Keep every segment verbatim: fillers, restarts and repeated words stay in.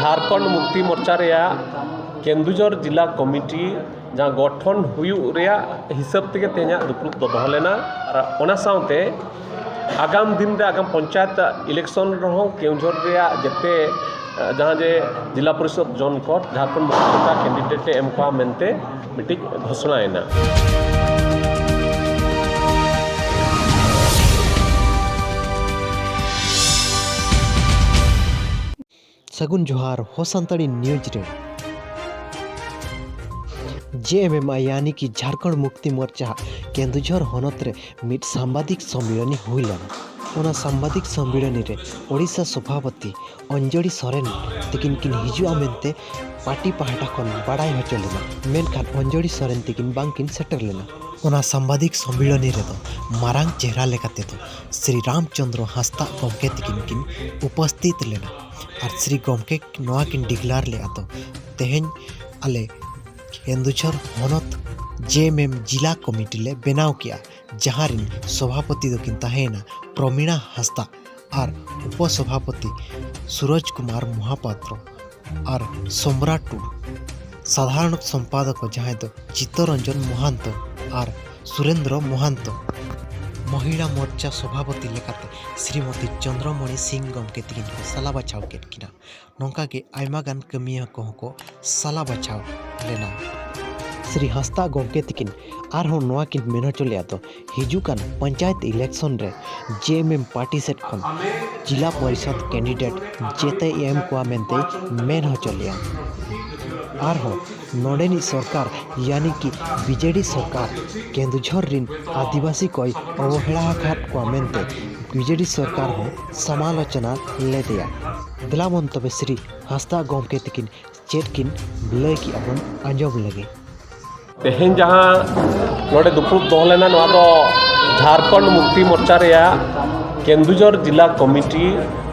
ᱡᱷᱟᱲᱠᱷᱚᱸᱰ ᱢᱩᱠᱛᱤ ᱢᱳᱨᱪᱟ ᱨᱮᱭᱟᱜ ᱠᱮᱱᱫᱩᱡᱷᱚᱨ ᱡᱤᱞᱟ ᱠᱚᱢᱤᱴᱤ ᱡᱟᱦᱟᱸ ᱜᱚᱴᱷᱚᱱ ᱦᱩᱭᱩᱜ ᱨᱮᱭᱟᱜ ᱦᱤᱥᱟᱹᱵ ᱛᱮᱜᱮ ᱛᱮᱦᱮᱧᱟᱜ ᱫᱩᱯᱲᱩᱵ ᱫᱚ ᱫᱚᱦᱚ ᱞᱮᱱᱟ᱾ ᱟᱨ ᱚᱱᱟ ᱥᱟᱶᱛᱮ ᱟᱜᱟᱢ ᱫᱤᱱ ᱨᱮ ᱟᱜᱟᱢ ᱯᱚᱧᱪᱟᱭᱮᱛ ᱤᱞᱮᱠᱥᱚᱱ ᱨᱮᱦᱚᱸ ᱠᱮᱣᱡᱷᱚᱨ ᱨᱮᱭᱟᱜ ᱡᱮᱛᱮ, ᱮ, ᱡᱟᱦᱟᱸ ᱡᱮ ᱡᱤᱞᱟ ᱯᱚᱨᱤᱥᱚᱫ ᱡᱚᱱ ᱠᱚ ᱡᱷᱟᱲᱠᱷᱚᱸᱰ ᱢᱩᱠᱛᱤ ᱢᱳᱨᱪᱟ ᱠᱮᱱᱰᱤᱰᱮᱴ ᱮ ᱮᱢ ᱠᱚᱣᱟ ᱢᱮᱱᱛᱮ ᱢᱤᱫᱴᱤᱡ ᱜᱷᱳᱥᱚᱱᱟ ᱮᱱᱟ᱾ ᱥᱟᱹᱜᱩᱱ ᱡᱚᱦᱟᱨ ᱦᱚ ᱥᱟᱱᱛᱟᱲᱤ ᱱᱤᱭᱩᱡᱽ ᱨᱮ᱾ ᱡᱮ ᱮᱢ ᱮᱢ ᱟᱭ ᱭᱟᱱᱤ ᱠᱤ ᱡᱷᱟᱲᱠᱷᱚᱸᱰ ᱢᱩᱠᱛᱤ ᱢᱳᱨᱪᱟ ᱠᱮᱱᱫᱩᱡᱷᱚᱨ ᱦᱚᱱᱚᱛ ᱨᱮ ᱢᱤᱫ ᱥᱟᱢᱵᱟᱫᱤᱠ ᱥᱚᱢᱢᱮᱞᱚᱱᱤ ᱦᱩᱭ ᱞᱮᱱᱟ᱾ ᱚᱱᱟ ᱥᱟᱢᱵᱟᱫᱤᱠ ᱥᱚᱢᱢᱮᱞᱚᱱᱤ ᱨᱮ ᱳᱰᱤᱥᱟ ᱥᱚᱵᱷᱟᱯᱚᱛᱤ ᱚᱧᱡᱚᱲᱤ ᱥᱚᱨᱮᱱ ᱛᱤᱠᱤᱱ ᱠᱤᱱ ᱦᱤᱡᱩᱜᱼᱟ ᱢᱮᱱᱛᱮ ᱯᱟᱨᱴᱤ ᱯᱟᱦᱴᱟ ᱠᱷᱚᱱ ᱵᱟᱲᱟᱭ ᱦᱚᱪᱚ ᱞᱮᱱᱟ, ᱢᱮᱱᱠᱷᱟᱱ ᱚᱧᱡᱚᱲᱤ ᱥᱚᱨᱮᱱ ᱛᱤᱠᱤᱱ ᱵᱟᱝᱠᱤᱱ ᱥᱮᱴᱮᱨ ᱞᱮᱱᱟ᱾ ᱚᱱᱟ ᱥᱟᱢᱵᱟᱫᱤᱠ ᱥᱚᱢᱢᱮᱞᱚᱱᱤ ᱨᱮᱫᱚ ᱢᱟᱨᱟᱝ ᱪᱮᱦᱨᱟ ᱞᱮᱠᱟᱛᱮ ᱫᱚ ᱥᱨᱤ ᱨᱟᱢᱪᱚᱸᱫᱽᱨᱚ ᱦᱟᱸᱥᱫᱟᱜ ᱜᱚᱢᱠᱮ ᱛᱤᱠᱤᱱ ᱠᱤᱱ ᱩᱯᱚᱥᱛᱷᱤᱛ ᱞᱮᱱᱟ ᱟᱨ ᱥᱨᱤ ᱜᱚᱢᱠᱮ ᱱᱚᱣᱟ ᱠᱤᱱ ᱰᱤᱠᱞᱟᱨ ᱞᱮᱫᱼᱟ ᱫᱚ, "ᱛᱮᱦᱮᱧ ᱟᱞᱮ ᱠᱮᱱᱫᱩᱡᱷᱚᱨ ᱦᱚᱱᱚᱛ ᱡᱮ ᱮᱢ ᱮᱢ ᱡᱤᱞᱟ ᱠᱚᱢᱤᱴᱤ ᱞᱮ ᱵᱮᱱᱟᱣ ᱠᱮᱜᱼᱟ", ᱡᱟᱦᱟᱸ ᱨᱤᱱ ᱥᱚᱵᱷᱟᱯᱚᱛᱤ ᱫᱚᱠᱤᱱ ᱛᱟᱦᱮᱸᱭᱮᱱᱟ ᱯᱨᱚᱢᱤᱲᱟ ᱦᱟᱸᱥᱫᱟᱜ ᱟᱨ ᱩᱯᱚᱥᱚᱵᱷᱟᱯᱚᱛᱤ ᱥᱩᱨᱚᱡᱽ ᱠᱩᱢᱟᱨ ᱢᱚᱦᱟᱯᱟᱛᱨᱚ ᱟᱨ ᱥᱚᱢᱨᱟ ᱴᱩᱰᱩ, ᱥᱟᱫᱷᱟᱨᱚᱱ ᱥᱚᱢᱯᱟᱫᱚᱠ ᱡᱟᱦᱟᱸᱭ ᱫᱚ ᱪᱤᱛᱛᱚᱨᱚᱧᱡᱚᱱ ᱢᱚᱦᱟᱱᱛᱚ ᱟᱨ ᱥᱩᱨᱮᱱᱫᱨᱚ ᱢᱚᱦᱟᱱᱛᱚ, ᱢᱚᱦᱤᱞᱟ ᱢᱳᱨᱪᱟ ᱥᱚᱵᱷᱟᱯᱚᱛᱤ ᱞᱮᱠᱟᱛᱮ ᱥᱨᱤᱢᱚᱛᱤ ᱪᱚᱸᱫᱽᱨᱚᱢᱚᱬᱤ ᱥᱤᱝ ᱜᱚᱢᱠᱮ ᱛᱤᱠᱤᱱ ᱠᱚ ᱥᱟᱞᱟ ᱵᱟᱪᱷᱟᱣ ᱠᱮᱫ ᱠᱤᱱᱟ᱾ ᱱᱚᱝᱠᱟ ᱜᱮ ᱟᱭᱢᱟ ᱜᱟᱱ ᱠᱟᱹᱢᱤᱭᱟᱹ ᱠᱚᱦᱚᱸ ᱠᱚ ᱥᱟᱞᱟ ᱵᱟᱪᱷᱟᱣ ᱞᱮᱱᱟ᱾ ᱥᱨᱤ ᱦᱟᱸᱥᱫᱟ ᱜᱚᱢᱠᱮ ᱛᱤᱠᱤᱱ ᱟᱨᱦᱚᱸ ᱱᱚᱣᱟ ᱠᱤᱱ ᱢᱮᱱ ᱦᱚᱪᱚ ᱞᱮᱫᱼᱟ ᱫᱚ, ᱦᱤᱡᱩᱜ ᱠᱟᱱ ᱯᱚᱧᱪᱟᱭᱮᱛ ᱤᱞᱮᱠᱥᱚᱱ ᱨᱮ ᱡᱮ ᱮᱢ ᱮᱢ ᱯᱟᱨᱴᱤ ᱥᱮᱫ ᱠᱷᱚᱱ ᱡᱤᱞᱟ ᱯᱚᱨᱤᱥᱚᱫ ᱠᱮᱱᱰᱤᱰᱮᱴ ᱡᱮᱛᱮ ᱮᱢ ᱠᱚᱣᱟ ᱢᱮᱱᱛᱮ ᱢᱮᱱ ᱦᱚᱪᱚ ᱞᱮᱫᱼᱟ᱾ ᱟᱨᱦᱚᱸ ᱱᱚᱰᱮᱱᱤᱡ ᱥᱚᱨᱠᱟᱨ ᱭᱟᱱᱤ ᱠᱤ ᱵᱤ ᱡᱮ ᱰᱤ ᱥᱚᱨᱠᱟᱨ ᱠᱮᱱᱫᱩᱡᱷᱚᱨ ᱨᱤᱱ ᱟᱹᱫᱤᱵᱟᱹᱥᱤ ᱠᱚᱭ ᱚᱵᱚᱦᱮᱲᱟ ᱟᱠᱟᱫ ᱠᱚᱣᱟ ᱢᱮᱱᱛᱮ ᱵᱤ ᱡᱮ ᱰᱤ ᱥᱚᱨᱠᱟᱨ ᱦᱚᱸ ᱥᱟᱢᱟᱞᱳᱪᱚᱱᱟ ᱞᱮᱫᱮᱭᱟ᱾ ᱫᱮᱞᱟ ᱵᱚᱱ ᱛᱚᱵᱮ ᱥᱨᱤ ᱦᱟᱸᱥᱫᱟ ᱜᱚᱢᱠᱮ ᱛᱤᱠᱤᱱ ᱪᱮᱫ ᱠᱤᱱ ᱞᱟᱹᱭ ᱠᱮᱜᱼᱟ ᱵᱚᱱ ᱟᱸᱡᱚᱢ ᱞᱮᱜᱮ᱾ ᱛᱮᱦᱮᱧ ᱡᱟᱦᱟᱸ ᱱᱚᱰᱮ ᱫᱩᱯᱲᱩᱵ ᱫᱚᱦᱚ ᱞᱮᱱᱟ, ᱱᱚᱣᱟ ᱫᱚ ᱡᱷᱟᱲᱠᱷᱚᱸᱰ ᱢᱩᱠᱛᱤ ᱢᱳᱨᱪᱟ ᱨᱮᱭᱟᱜ ᱠᱮᱱᱫᱩᱡᱷᱚᱨ ᱡᱤᱞᱟ ᱠᱚᱢᱤᱴᱤ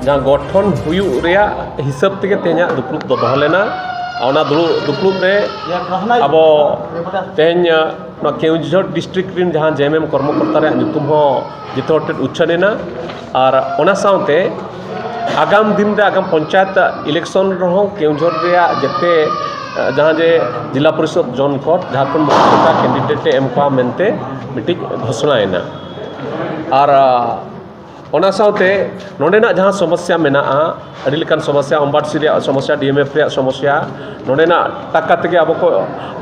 ᱡᱟᱦᱟᱸ ᱜᱚᱴᱷᱚᱱ ᱦᱩᱭᱩᱜ ᱨᱮᱭᱟᱜ ᱦᱤᱥᱟᱹᱵ ᱛᱮᱜᱮ ᱛᱮᱦᱮᱧᱟᱜ ᱫᱩᱯᱲᱩᱵ ᱫᱚ ᱫᱚᱦᱚ ᱞᱮᱱᱟ᱾ ᱚᱱᱟ ᱫᱩᱲᱩᱵ, ᱫᱩᱯᱲᱩᱵ ᱨᱮ ᱟᱵᱚ ᱛᱮᱦᱮᱧ ᱱᱚᱣᱟ ᱠᱮᱣᱡᱷᱚᱨ ᱰᱤᱥᱴᱨᱤᱠᱴ ᱨᱮᱱ ᱡᱟᱦᱟᱸ ᱡᱮ ᱮᱢ ᱮᱢ ᱠᱚᱨᱢᱚᱠᱚᱨᱛᱟ ᱨᱮᱭᱟᱜ ᱧᱩᱛᱩᱢ ᱦᱚᱸ ᱡᱚᱛᱚ ᱦᱚᱲ ᱴᱷᱮᱱ ᱩᱪᱷᱟᱹᱱ ᱮᱱᱟ᱾ ᱟᱨ ᱚᱱᱟ ᱥᱟᱶᱛᱮ ᱟᱜᱟᱢ ᱫᱤᱱ ᱨᱮ ᱟᱜᱟᱢ ᱯᱚᱧᱪᱟᱭᱮᱛ ᱤᱞᱮᱠᱥᱚᱱ ᱨᱮᱦᱚᱸ ᱠᱮᱣᱡᱷᱚᱨ ᱨᱮᱭᱟᱜ ᱡᱮᱛᱮ, ᱡᱟᱦᱟᱸ ᱡᱮ ᱡᱮᱞᱟ ᱯᱚᱨᱤᱥᱚᱫ ᱡᱚᱱ ᱠᱚ ᱡᱷᱟᱲᱠᱷᱚᱸᱰ ᱢᱩᱠᱛᱤ ᱢᱳᱨᱪᱟ ᱠᱮᱱᱰᱤᱰᱮᱴ ᱮ ᱮᱢ ᱠᱚᱣᱟ ᱢᱮᱱᱛᱮ ᱢᱤᱫᱴᱤᱡ ᱜᱷᱳᱥᱚᱱᱟᱭᱮᱱᱟ᱾ ᱟᱨ ᱚᱱᱟ ᱥᱟᱶᱛᱮ ᱱᱚᱰᱮᱱᱟᱜ ᱡᱟᱦᱟᱸ ᱥᱚᱢᱚᱥᱥᱟ ᱢᱮᱱᱟᱜᱼᱟ, ᱟᱹᱰᱤ ᱞᱮᱠᱟᱱ ᱥᱚᱢᱚᱥᱥᱟ, ᱚᱢᱵᱟᱰᱥᱤ ᱨᱮᱭᱟᱜ ᱥᱚᱢᱚᱥᱥᱟ, ᱰᱤ ᱮᱢ ᱮᱯᱷ ᱨᱮᱭᱟᱜ ᱥᱚᱢᱚᱥᱥᱟ, ᱱᱚᱰᱮᱱᱟᱜ ᱴᱟᱠᱟ ᱛᱮᱜᱮ ᱟᱵᱚ ᱠᱚ,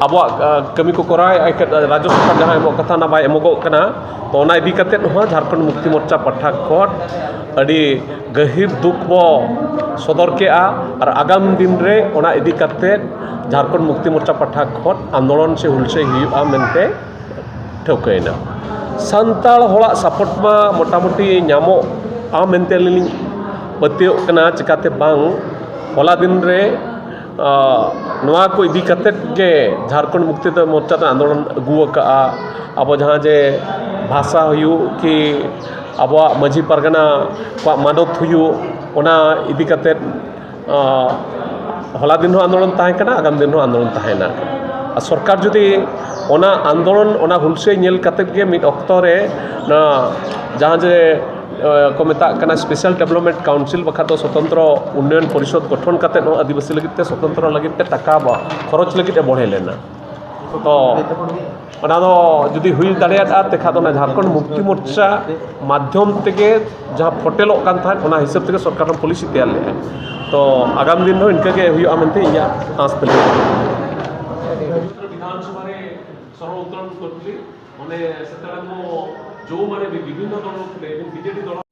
ᱟᱵᱚᱣᱟᱜ, ᱟ, ᱠᱟᱹᱢᱤ ᱠᱚ ᱠᱚᱨᱟᱣᱮᱫᱼᱟ, ᱮᱱᱠᱷᱟᱱ ᱨᱟᱡᱽᱡᱚ ᱥᱚᱨᱠᱟᱨ ᱡᱟᱦᱟᱸ ᱮᱢᱚᱜ ᱠᱟᱛᱷᱟ ᱚᱱᱟ ᱵᱟᱭ ᱮᱢᱚᱜᱚᱜ ᱠᱟᱱᱟ᱾ ᱛᱚ ᱚᱱᱟ ᱤᱫᱤ ᱠᱟᱛᱮᱫ ᱦᱚᱸ ᱡᱷᱟᱲᱠᱷᱚᱸᱰ ᱢᱩᱠᱛᱤ ᱢᱳᱨᱪᱟ ᱯᱟᱦᱴᱟ ᱠᱷᱚᱱ ᱟᱹᱰᱤ ᱜᱟᱹᱦᱤᱨ ᱫᱩᱠ ᱵᱚ ᱥᱚᱫᱚᱨ ᱠᱮᱜᱼᱟ᱾ ᱟᱨ ᱟᱜᱟᱢ ᱫᱤᱱ ᱨᱮ ᱚᱱᱟ ᱤᱫᱤ ᱠᱟᱛᱮᱫ ᱡᱷᱟᱲᱠᱷᱚᱸᱰ ᱢᱩᱠᱛᱤ ᱢᱳᱨᱪᱟ ᱯᱟᱦᱴᱟ ᱠᱷᱚᱱ ᱟᱱᱫᱳᱞᱚᱱ ᱥᱮ ᱦᱩᱞᱥᱟᱹᱭ ᱦᱩᱭᱩᱜᱼᱟ ᱢᱮᱱᱛᱮ ᱴᱷᱟᱹᱣᱠᱟᱹᱭᱮᱱᱟ᱾ ᱥᱟᱱᱛᱟᱲ ᱦᱚᱲᱟᱜ ᱥᱟᱯᱳᱨᱴ ᱢᱟ ᱢᱚᱴᱟᱢᱩᱴᱤ ᱧᱟᱢᱚᱜᱼᱟ ᱢᱮᱱᱛᱮ ᱟᱹᱞᱤᱧ ᱞᱤᱧ ᱯᱟᱹᱛᱭᱟᱹᱣᱚᱜ ᱠᱟᱱᱟ᱾ ᱪᱤᱠᱟᱹᱛᱮ ᱵᱟᱝ, ᱦᱚᱞᱟ ᱫᱤᱱ ᱨᱮ, ᱟ, ᱱᱚᱣᱟ ᱠᱚ ᱤᱫᱤ ᱠᱟᱛᱮᱫ ᱜᱮ ᱡᱷᱟᱲᱠᱷᱚᱸᱰ ᱢᱩᱠᱛᱤ ᱢᱳᱨᱪᱟ ᱫᱚ ᱟᱱᱫᱳᱞᱚᱱ ᱟᱹᱜᱩ ᱟᱠᱟᱫᱼᱟ᱾ ᱟᱵᱚ ᱡᱟᱦᱟᱸ ᱡᱮ ᱵᱷᱟᱥᱟ ᱦᱩᱭᱩᱜ ᱠᱤ ᱟᱵᱚᱣᱟᱜ ᱢᱟᱹᱡᱷᱤ ᱯᱟᱨᱜᱟᱱᱟ ᱠᱚᱣᱟᱜ ᱢᱟᱱᱚᱛ ᱦᱩᱭᱩᱜ, ᱚᱱᱟ ᱤᱫᱤ ᱠᱟᱛᱮᱫ ᱟᱸ, ᱦᱚᱞᱟ ᱫᱤᱱ ᱦᱚᱸ ᱟᱱᱫᱳᱞᱚᱱ ᱛᱟᱦᱮᱸ ᱠᱟᱱᱟ, ᱟᱜᱟᱢ ᱫᱤᱱ ᱦᱚᱸ ᱟᱱᱫᱳᱞᱚᱱ ᱛᱟᱦᱮᱱᱟ᱾ ᱟᱨ ᱥᱚᱨᱠᱟᱨ ᱡᱩᱫᱤ ᱚᱱᱟ ᱟᱱᱫᱳᱞᱚᱱ, ᱚᱱᱟ ᱦᱩᱞᱥᱟᱹᱭ ᱧᱮᱞ ᱠᱟᱛᱮᱫ ᱜᱮ ᱢᱤᱫ ᱚᱠᱛᱚ ᱨᱮ ᱚᱱᱟ ᱡᱟᱦᱟᱸ ᱡᱮ, ᱟᱸ, ᱠᱚ ᱢᱮᱛᱟᱜ ᱠᱟᱱᱟ ᱥᱯᱮᱥᱟᱞ ᱰᱮᱵᱷᱞᱚᱯᱢᱮᱱᱴ ᱠᱟᱣᱩᱱᱥᱤᱞ ᱵᱟᱠᱷᱟᱱ ᱫᱚ ᱥᱚᱛᱚᱱᱛᱨᱚ ᱩᱱᱱᱚᱭᱚᱱ ᱯᱚᱨᱤᱥᱚᱫᱽ ᱜᱚᱴᱷᱚᱱ ᱠᱟᱛᱮᱫ ᱦᱚᱸ ᱟᱹᱫᱤᱵᱟᱹᱥᱤ ᱞᱟᱹᱜᱤᱫ ᱛᱮ ᱥᱚᱛᱚᱱᱛᱨᱚ ᱞᱟᱹᱜᱤᱫ ᱛᱮ ᱴᱟᱠᱟ ᱵᱟ ᱠᱷᱚᱨᱚᱪ ᱞᱟᱹᱜᱤᱫ ᱮ ᱵᱚᱲᱦᱮ ᱞᱮᱱᱟ᱾ ᱛᱚ ᱚᱱᱟ ᱫᱚ ᱡᱩᱫᱤ ᱦᱩᱭ ᱫᱟᱲᱮᱭᱟᱜᱼᱟ, ᱛᱮᱠᱷᱟᱱ ᱫᱚ ᱚᱱᱟ ᱡᱷᱟᱲᱠᱷᱚᱸᱰ ᱢᱩᱠᱛᱤ ᱢᱳᱨᱪᱟ ᱢᱟᱫᱽᱫᱷᱚᱢ ᱛᱮᱜᱮ ᱡᱟᱦᱟᱸ ᱯᱷᱚᱴᱮᱞᱚᱜ ᱠᱟᱱ ᱛᱟᱦᱮᱸᱫ, ᱚᱱᱟ ᱦᱤᱥᱟᱹᱵ ᱛᱮᱜᱮ ᱥᱚᱨᱠᱟᱨ ᱦᱚᱸ ᱯᱚᱞᱤᱥᱤ ᱛᱮᱭᱟᱨ ᱞᱮᱫᱼᱟ᱾ ᱛᱚ ᱟᱜᱟᱢ ᱫᱤᱱ ᱦᱚᱸ ᱤᱱᱠᱟᱹ ᱜᱮ ᱦᱩᱭᱩᱜᱼᱟ ᱢᱮᱱᱛᱮ ᱤᱧᱟᱹᱜ ᱟᱸᱥ ᱛᱟᱹᱞᱤᱧ᱾ ᱵᱤᱫᱷᱟᱱ ᱥᱚᱵᱷᱟ ᱨᱮ ᱥᱚᱨᱚ ᱩᱛᱛᱚᱨᱟᱱ ᱠᱚᱨᱛᱨᱤ ᱚᱸᱰᱮ ᱥᱮᱴᱮᱨ ᱟᱠᱚ ᱡᱚ ᱢᱟᱱᱮ ᱵᱤᱵᱷᱤᱱᱱᱚ ᱫᱚᱞ ᱨᱮ, ᱵᱤᱡᱮᱯᱤ ᱫᱚᱞ